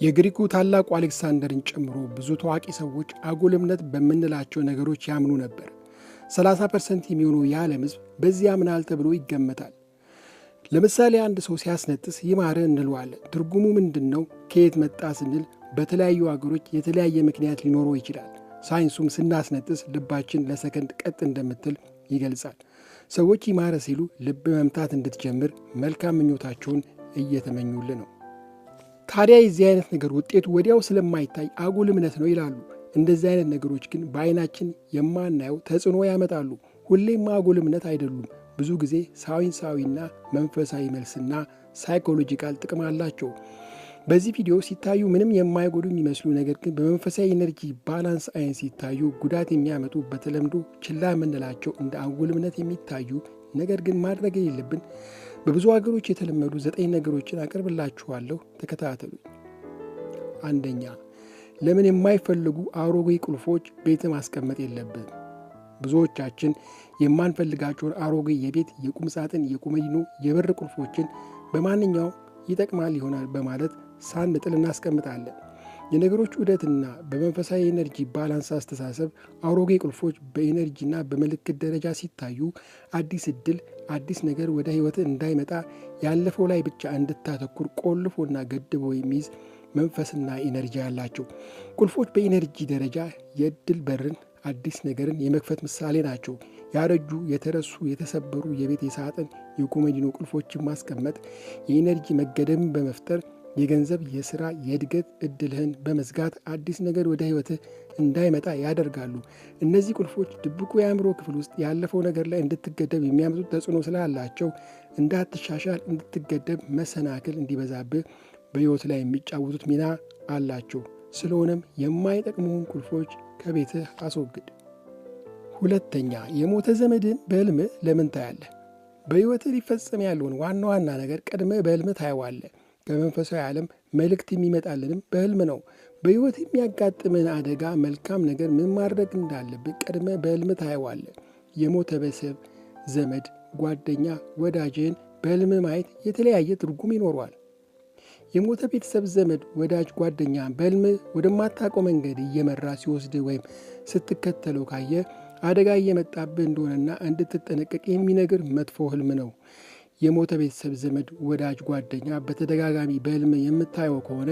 የግሪኩ ታላቁ አሌክሳንደርን ጨምሮ ብዙ ታዋቂ ሰዎች አጉል እምነት በምንላቸው ነገሮች ያምኑ ነበር። 30% የሚሆነው የዓለም ሕዝብ በዚህ ያምናል ተብሎ ይገመታል። ለምሳሌ አንድ ሰው ሲያስነጥስ ይማርህ እንለዋለን። ትርጉሙ ምንድን ነው? ከየት መጣ ስንል በተለያዩ አገሮች የተለያየ ምክንያት ሊኖረው ይችላል። ሳይንሱም ስናስነጥስ ልባችን ለሰከንድ ቀጥ እንደምትል ይገልጻል። ሰዎች ይማርህ ሲሉ ልብ መምታት እንድትጀምር መልካም ምኞታቸውን እየተመኙልህ ነው። ታዲያ የዚህ አይነት ነገር ውጤቱ ወዲያው ስለማይታይ አጉል እምነት ነው ይላሉ። እንደዚህ አይነት ነገሮች ግን በአይናችን የማናየው ተጽዕኖ ያመጣሉ። ሁሌም አጉል እምነት አይደሉም። ብዙ ጊዜ ሳይንሳዊና መንፈሳዊ መልስና psychological ጥቅም አላቸው። በዚህ ቪዲዮ ሲታዩ ምንም የማይጎዱ የሚመስሉ ነገር ግን በመንፈሳዊ energy balance አይን ሲታዩ ጉዳት የሚያመጡ፣ በተለምዶ ችላ የምንላቸው፣ እንደ አጉል እምነት የሚታዩ ነገር ግን ማድረግ የሌለብን፣ በብዙ ሀገሮች የተለመዱ 9 ነገሮችን አቀርብላችኋለሁ። ተከታተሉ። አንደኛ፣ ለምን የማይፈልጉ አሮጌ ቁልፎች ቤት ማስቀመጥ የለብንም? ብዙዎቻችን የማንፈልጋቸውን አሮጌ የቤት፣ የቁም ሳጥን፣ የኮመዲኖ፣ የበር ቁልፎችን በማንኛውም ይጠቅማል ይሆናል በማለት ሳንጥል እናስቀምጣለን። የነገሮች ዑደትና በመንፈሳዊ energy balance አስተሳሰብ አሮጌ ቁልፎች በ energy ና በምልክት ደረጃ ሲታዩ አዲስ እድል፣ አዲስ ነገር ወደ ሕይወት እንዳይመጣ፣ ያለፈው ላይ ብቻ እንድታተኩር ቆልፎና ገድቦ የሚይዝ መንፈስና energy አላቸው። ቁልፎች በ energy ደረጃ የእድል በርን፣ አዲስ ነገርን የመክፈት ምሳሌ ናቸው። ያረጁ፣ የተረሱ፣ የተሰበሩ የቤት፣ የሳጥን፣ የኮመዲኖ ቁልፎችን ማስቀመጥ የ energy መገደብን በመፍጠር የገንዘብ፣ የስራ፣ የእድገት እድልህን በመዝጋት አዲስ ነገር ወደ ህይወትህ እንዳይመጣ ያደርጋሉ። እነዚህ ቁልፎች ድብቁ የአእምሮ ክፍል ውስጥ ያለፈው ነገር ላይ እንድትገደብ የሚያመጡት ተጽዕኖ ስላላቸው እንዳትሻሻል፣ እንድትገደብ፣ መሰናክል እንዲበዛብህ በህይወት ላይ የሚጫወቱት ሚና አላቸው። ስለሆነም የማይጠቅሙህን ቁልፎች ከቤትህ አስወግድ። ሁለተኛ፣ የሞተ ዘመድን በህልምህ ለምን ታያለህ? በህይወትህ ሊፈጸም ያለውን ዋና ዋና ነገር ቀድመህ በህልምህ ታየዋለህ። ከመንፈሳዊ ዓለም መልእክት የሚመጣልንም በህልም ነው። በህይወት የሚያጋጥምን አደጋ፣ መልካም ነገር፣ ምን ማድረግ እንዳለብህ ቀድመህ በህልምህ ታየዋለህ። የሞተ ቤተሰብ፣ ዘመድ፣ ጓደኛ፣ ወዳጅህን በህልምህ ማየት የተለያየ ትርጉም ይኖረዋል። የሞተ ቤተሰብ፣ ዘመድ፣ ወዳጅ፣ ጓደኛ በህልምህ ወደማታውቀው መንገድ እየመራ ሲወስድህ ወይም ስትከተለው ካየ አደጋ እየመጣብህ እንደሆነና እንድትጠነቀቅ የሚነግር መጥፎ ህልም ነው። የሞተ ቤተሰብ፣ ዘመድ፣ ወዳጅ፣ ጓደኛ በተደጋጋሚ በህልም የምታየው ከሆነ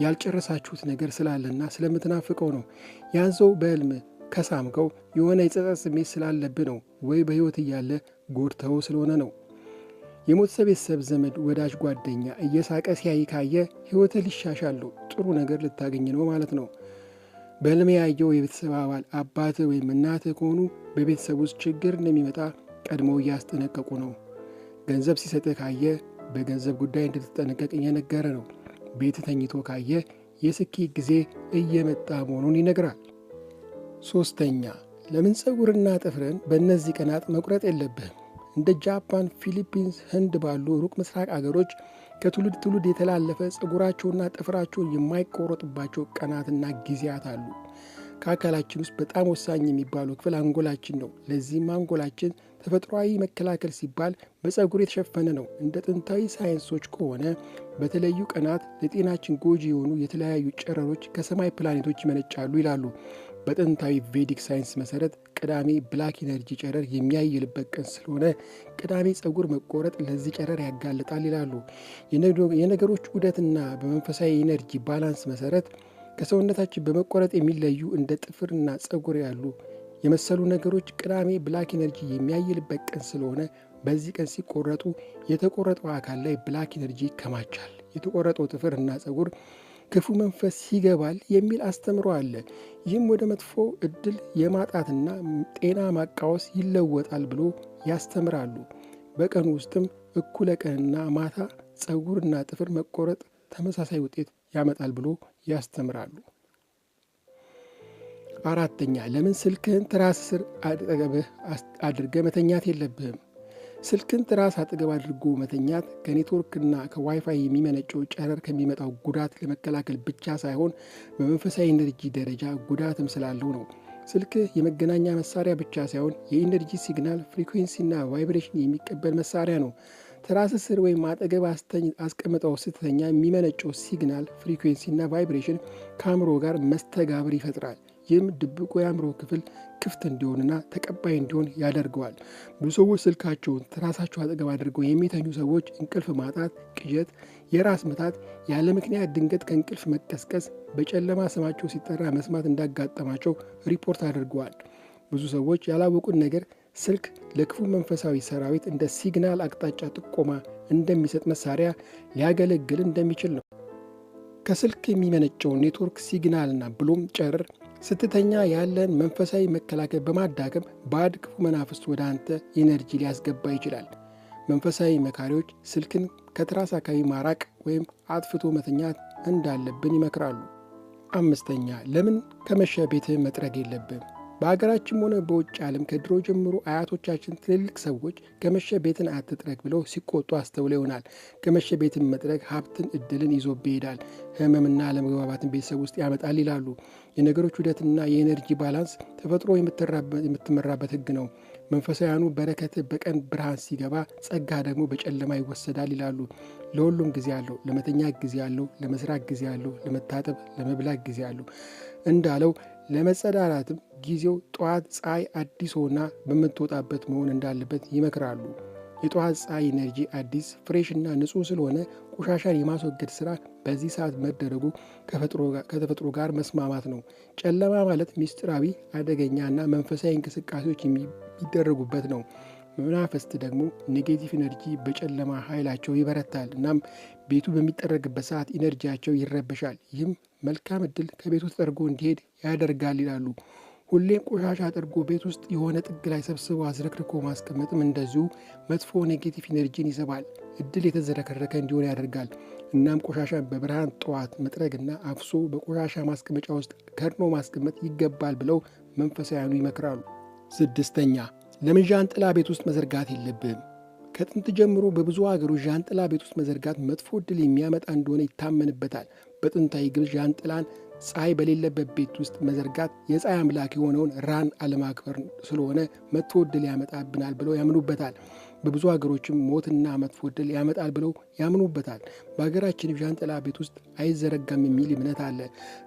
ያልጨረሳችሁት ነገር ስላለና ስለምትናፍቀው ነው። ያን ሰው በህልም ከሳምከው የሆነ የጸጸት ስሜት ስላለብህ ነው ወይ በህይወት እያለ ጎድተው ስለሆነ ነው። የሞተ ቤተሰብ፣ ዘመድ፣ ወዳጅ፣ ጓደኛ እየሳቀ ሲያይ ካየ ህይወትህ ሊሻሻል ነው፣ ጥሩ ነገር ልታገኝ ነው ማለት ነው። በህልም ያየው የቤተሰብ አባል አባትህ ወይም እናትህ ከሆኑ በቤተሰብ ውስጥ ችግር እንደሚመጣ ቀድመው እያስጠነቀቁ ነው። ገንዘብ ሲሰጥህ ካየ በገንዘብ ጉዳይ እንድትጠነቀቅ እየነገረ ነው። ቤት ተኝቶ ካየ የስኬት ጊዜ እየመጣ መሆኑን ይነግራል። ሶስተኛ፣ ለምን ፀጉርና ጥፍርን በእነዚህ ቀናት መቁረጥ የለብህም? እንደ ጃፓን፣ ፊሊፒንስ፣ ህንድ ባሉ ሩቅ ምስራቅ አገሮች ከትውልድ ትውልድ የተላለፈ ፀጉራቸውና ጥፍራቸውን የማይቆረጡባቸው ቀናትና ጊዜያት አሉ። ከአካላችን ውስጥ በጣም ወሳኝ የሚባለው ክፍል አንጎላችን ነው። ለዚህም አንጎላችን ተፈጥሯዊ መከላከል ሲባል በፀጉር የተሸፈነ ነው። እንደ ጥንታዊ ሳይንሶች ከሆነ በተለዩ ቀናት ለጤናችን ጎጂ የሆኑ የተለያዩ ጨረሮች ከሰማይ ፕላኔቶች ይመነጫሉ ይላሉ። በጥንታዊ Vedic ሳይንስ መሰረት ቅዳሜ black energy ጨረር የሚያይልበት ቀን ስለሆነ ቅዳሜ ፀጉር መቆረጥ ለዚህ ጨረር ያጋልጣል ይላሉ። የነገሮች ዑደትና በመንፈሳዊ energy balance መሰረት ከሰውነታችን በመቆረጥ የሚለዩ እንደ ጥፍርና ፀጉር ያሉ የመሰሉ ነገሮች ቅዳሜ black energy የሚያይልበት ቀን ስለሆነ በዚህ ቀን ሲቆረጡ የተቆረጠው አካል ላይ black energy ይከማቻል። የተቆረጠው ጥፍር እና ፀጉር ክፉ መንፈስ ይገባል የሚል አስተምሮ አለ። ይህም ወደ መጥፎ እድል የማጣትና ጤና ማቃወስ ይለወጣል ብሎ ያስተምራሉ። በቀኑ ውስጥም እኩለ ቀንና ማታ ፀጉርና ጥፍር መቆረጥ ተመሳሳይ ውጤት ያመጣል ብሎ ያስተምራሉ። አራተኛ፣ ለምን ስልክህን ትራስ ስር አጠገብህ አድርገህ መተኛት የለብህም? ስልክን ትራስ አጠገብ አድርጎ መተኛት ከኔትወርክና ከዋይፋይ የሚመነጨው ጨረር ከሚመጣው ጉዳት ለመከላከል ብቻ ሳይሆን በመንፈሳዊ energy ደረጃ ጉዳትም ስላለው ነው። ስልክህ የመገናኛ መሳሪያ ብቻ ሳይሆን የ energy signal፣ frequency ና vibration የሚቀበል መሳሪያ ነው። ትራስ ስር ወይም አጠገብ አስቀምጠው ስትተኛ የሚመነጨው signal frequency ና vibration ከአእምሮ ጋር መስተጋብር ይፈጥራል። ይህም ድብቁ የአእምሮ ክፍል ክፍት እንዲሆንና ተቀባይ እንዲሆን ያደርገዋል። ብዙ ሰዎች ስልካቸውን ትራሳቸው አጠገብ አድርገው የሚተኙ ሰዎች እንቅልፍ ማጣት፣ ቅዠት፣ የራስ ምታት፣ ያለ ምክንያት ድንገት ከእንቅልፍ መቀስቀስ፣ በጨለማ ስማቸው ሲጠራ መስማት እንዳጋጠማቸው ሪፖርት አድርገዋል። ብዙ ሰዎች ያላወቁት ነገር ስልክ ለክፉ መንፈሳዊ ሰራዊት እንደ signal አቅጣጫ ጥቆማ እንደሚሰጥ መሳሪያ ሊያገለግል እንደሚችል ነው። ከስልክ የሚመነጨው network signal ና ብሎም ጨረር ስትተኛ ያለን መንፈሳዊ መከላከል በማዳከም ባዕድ ክፉ መናፍስት ወደ አንተ energy ሊያስገባ ይችላል። መንፈሳዊ መካሪዎች ስልክን ከትራስ አካባቢ ማራቅ ወይም አጥፍቶ መተኛት እንዳለብን ይመክራሉ። አምስተኛ፣ ለምን ከመሸ ቤትህ መጥረግ የለብህም? በሀገራችንም ሆነ በውጭ ዓለም ከድሮ ጀምሮ አያቶቻችን ትልልቅ ሰዎች ከመሸ ቤትን አትጥረግ ብለው ሲቆጡ አስተውለ ይሆናል። ከመሸ ቤትን መጥረግ ሀብትን፣ እድልን ይዞብህ ይሄዳል፣ ህመምና አለመግባባትን ቤተሰብ ውስጥ ያመጣል ይላሉ። የነገሮች ሂደትና የ energy balance ተፈጥሮ የምትመራበት ህግ ነው። መንፈሳውያኑ በረከት በቀን ብርሃን ሲገባ፣ ጸጋ ደግሞ በጨለማ ይወሰዳል ይላሉ። ለሁሉም ጊዜ አለው። ለመተኛት ጊዜ አለው፣ ለመስራት ጊዜ አለው፣ ለመታጠብ ለመብላት ጊዜ አለው እንዳለው ለመጸዳዳትም ጊዜው ጠዋት ፀሐይ አዲስ ሆና በምትወጣበት መሆን እንዳለበት ይመክራሉ። የጠዋት ፀሐይ energy አዲስ፣ fresh እና ንጹህ ስለሆነ ቆሻሻን የማስወገድ ስራ በዚህ ሰዓት መደረጉ ከተፈጥሮ ጋር መስማማት ነው። ጨለማ ማለት ምስጢራዊ፣ አደገኛና መንፈሳዊ እንቅስቃሴዎች የሚደረጉበት ነው። መናፍስት ደግሞ negative energy በጨለማ ኃይላቸው ይበረታል። እናም ቤቱ በሚጠረግበት ሰዓት energy ያቸው ይረበሻል። ይህም መልካም እድል ከቤቱ ተጠርጎ እንዲሄድ ያደርጋል ይላሉ። ሁሌም ቆሻሻ ጠርጎ ቤት ውስጥ የሆነ ጥግ ላይ ሰብስቦ አዝረክርኮ ማስቀመጥም እንደዚሁ መጥፎ negative energy ን ይስባል። እድል የተዝረከረከ እንዲሆን ያደርጋል። እናም ቆሻሻን በብርሃን ጠዋት መጥረግና አፍሶ በቆሻሻ ማስቀመጫ ውስጥ ከድኖ ማስቀመጥ ይገባል ብለው መንፈሳውያኑ ይመክራሉ። ስድስተኛ፣ ለምን ዣንጥላ ቤት ውስጥ መዘርጋት የለብህም? ከጥንት ጀምሮ በብዙ ሀገሮች ዣንጥላ ቤት ውስጥ መዘርጋት መጥፎ ዕድል የሚያመጣ እንደሆነ ይታመንበታል። በጥንታዊ ግብፅ ዣንጥላን ፀሐይ በሌለበት ቤት ውስጥ መዘርጋት የፀሐይ አምላክ የሆነውን ራን አለማክበር ስለሆነ መጥፎ ዕድል ያመጣብናል ብለው ያምኑበታል። በብዙ ሀገሮችም ሞትና መጥፎ ዕድል ያመጣል ብለው ያምኑበታል። በሀገራችንም ዣንጥላ ቤት ውስጥ አይዘረጋም የሚል እምነት አለ።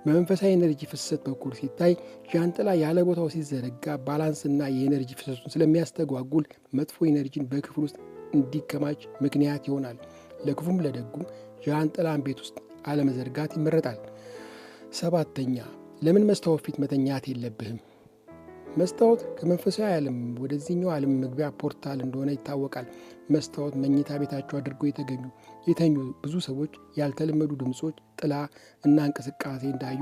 በመንፈሳዊ energy ፍሰት በኩል ሲታይ ዣንጥላ ያለ ቦታው ሲዘረጋ balance ና የ energy ፍሰቱን ስለሚያስተጓጉል መጥፎ energy ን በክፍል ውስጥ እንዲከማች ምክንያት ይሆናል። ለክፉም ለደጉም ዣንጥላን ቤት ውስጥ አለመዘርጋት ይመረጣል። ሰባተኛ፣ ለምን መስታወት ፊት መተኛት የለብህም? መስታወት ከመንፈሳዊ ዓለም ወደዚህኛው ዓለም መግቢያ portal እንደሆነ ይታወቃል። መስታወት መኝታ ቤታቸው አድርገው የተኙ ብዙ ሰዎች ያልተለመዱ ድምፆች፣ ጥላ እና እንቅስቃሴ እንዳዩ፣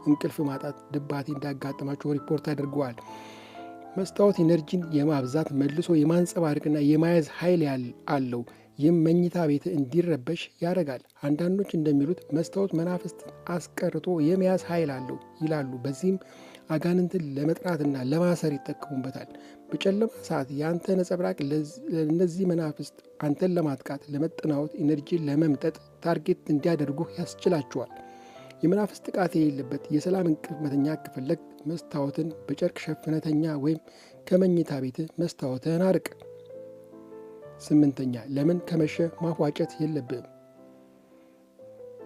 እንቅልፍ ማጣት፣ ድባቴ እንዳጋጠማቸው ሪፖርት አድርገዋል። መስታወት energy ን የማብዛት፣ መልሶ የማንጸባረቅና የመያዝ ኃይል አለው። ይህም መኝታ ቤት እንዲረበሽ ያደርጋል። አንዳንዶች እንደሚሉት መስታወት መናፍስትን አስቀርቶ የመያዝ ኃይል አለው ይላሉ። በዚህም አጋንንትን ለመጥራትና ለማሰር ይጠቀሙበታል። በጨለማ ሰዓት የአንተ ነጸብራቅ ለእነዚህ መናፍስት አንተን ለማጥቃት፣ ለመጠናወት፣ energy ን ለመምጠጥ target እንዲያደርጉ ያስችላቸዋል። የመናፍስት ጥቃት የሌለበት የሰላም እንቅልፍ መተኛት ከፈለግ መስታወትን በጨርቅ ሸፍነህ ተኛ ወይም ከመኝታ ቤት መስታወትህን አርቅ። ስምንተኛ፣ ለምን ከመሸ ማፏጨት የለብህም?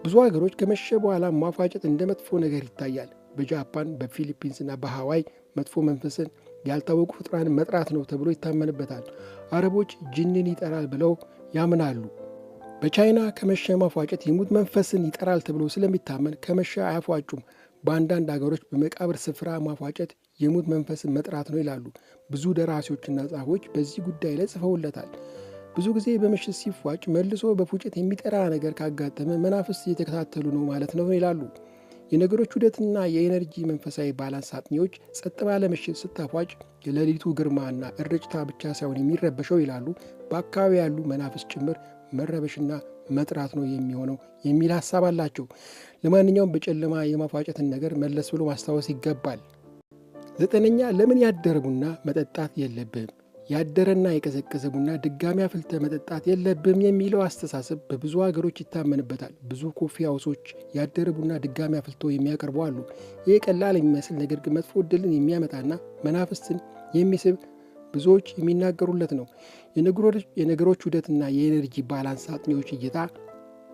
ብዙ ሀገሮች ከመሸ በኋላ ማፏጨት እንደ መጥፎ ነገር ይታያል። በጃፓን፣ በፊሊፒንስና በሃዋይ መጥፎ መንፈስን፣ ያልታወቁ ፍጡራንን መጥራት ነው ተብሎ ይታመንበታል። አረቦች ጅንን ይጠራል ብለው ያምናሉ። በቻይና ከመሸ ማፏጨት የሙት መንፈስን ይጠራል ተብሎ ስለሚታመን ከመሸ አያፏጩም። በአንዳንድ አገሮች በመቃብር ስፍራ ማፏጨት የሙት መንፈስን መጥራት ነው ይላሉ። ብዙ ደራሲዎችና ጸሐፊዎች በዚህ ጉዳይ ላይ ጽፈውለታል። ብዙ ጊዜ በምሽት ሲፏጭ መልሶ በፉጨት የሚጠራ ነገር ካጋጠመ መናፍስት እየተከታተሉ ነው ማለት ነው ይላሉ። የነገሮች ዑደትና የ energy መንፈሳዊ balance አጥኚዎች ጸጥ ባለ ምሽት ስታፏጭ የሌሊቱ ግርማና እርጭታ ብቻ ሳይሆን የሚረበሸው ይላሉ፣ በአካባቢ ያሉ መናፍስት ጭምር መረበሽና መጥራት ነው የሚሆነው የሚል ሀሳብ አላቸው። ለማንኛውም በጨለማ የማፏጨትን ነገር መለስ ብሎ ማስታወስ ይገባል። ዘጠነኛ፣ ለምን ያደረ ቡና መጠጣት የለብህም? ያደረና የቀዘቀዘ ቡና ድጋሚ አፍልተህ መጠጣት የለብህም የሚለው አስተሳሰብ በብዙ ሀገሮች ይታመንበታል። ብዙ coffee house ኦች ያደረ ቡና ድጋሚ አፍልተው የሚያቀርቡ አሉ። ይህ ቀላል የሚመስል ነገር ግን መጥፎ ዕድልን የሚያመጣና መናፍስትን የሚስብ ብዙዎች የሚናገሩለት ነው። የነገሮች ዑደትና የ energy balance አጥኚዎች እይታ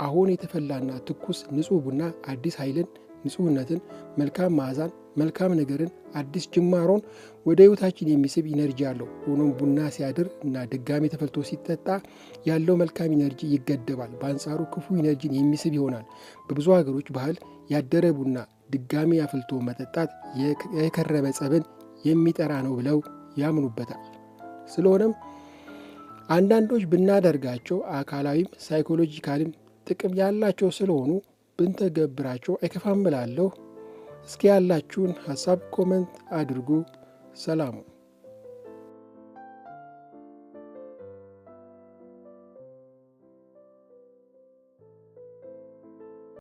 አሁን የተፈላና ትኩስ ንጹሕ ቡና አዲስ ኃይልን፣ ንጹሕነትን፣ መልካም መዓዛን፣ መልካም ነገርን፣ አዲስ ጅማሮን ወደ ሕይወታችን የሚስብ energy አለው። ሆኖም ቡና ሲያድር እና ድጋሚ ተፈልቶ ሲጠጣ ያለው መልካም energy ይገደባል። በአንጻሩ ክፉ energy ን የሚስብ ይሆናል። በብዙ ሀገሮች ባህል ያደረ ቡና ድጋሚ አፍልቶ መጠጣት የከረመ ጸብን የሚጠራ ነው ብለው ያምኑበታል። ስለሆነም አንዳንዶች ብናደርጋቸው አካላዊም psychological ም ጥቅም ያላቸው ስለሆኑ ብንተገብራቸው አይከፋም እላለሁ። እስኪ ያላችሁን ሀሳብ comment አድርጉ። ሰላሙ።